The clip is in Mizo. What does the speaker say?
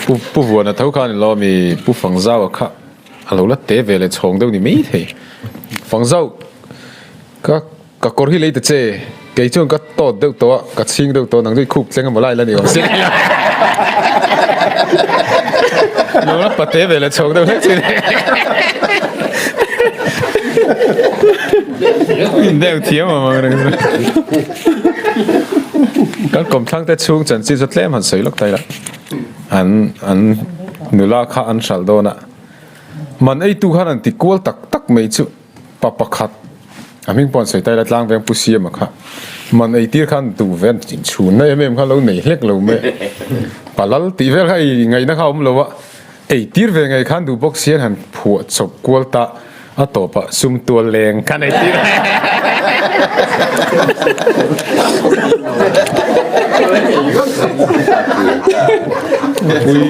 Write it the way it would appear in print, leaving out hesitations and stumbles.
Pu Pu Vuana tho khan ilo ami Pu Fangzau a kha a lo la te ve leh chhawng deuh ni mai thei. Fangzau ka ka kawr hi lei ta che kei chuan ka tawt deuh tawh a ka chhing deuh tawh nang chu i khup tleng emaw lai la ni awm si lo la pate ve leh chhawng deuh hlek chu in deuh thiam awm ang reng chu kan kawmthlang te chhung chanchin chu tlem han sawi lawk ta ila an an nula kha an hralh dawn a man eitu khan an ti kual tak tak mai chu. Pa pakhat a hming pawh an sawi ta ila tlang veng Pu Siama kha man ei tir khan duh ve an inchhunna em em kha lo nei hlek lo mai pa lal tih vel kha ei ngaihna kha a awm lo a, ei tir ve ngei khan duh bawk si an han phuah chawp kual ta a tawpah sum tual leng khan ei tir Pui.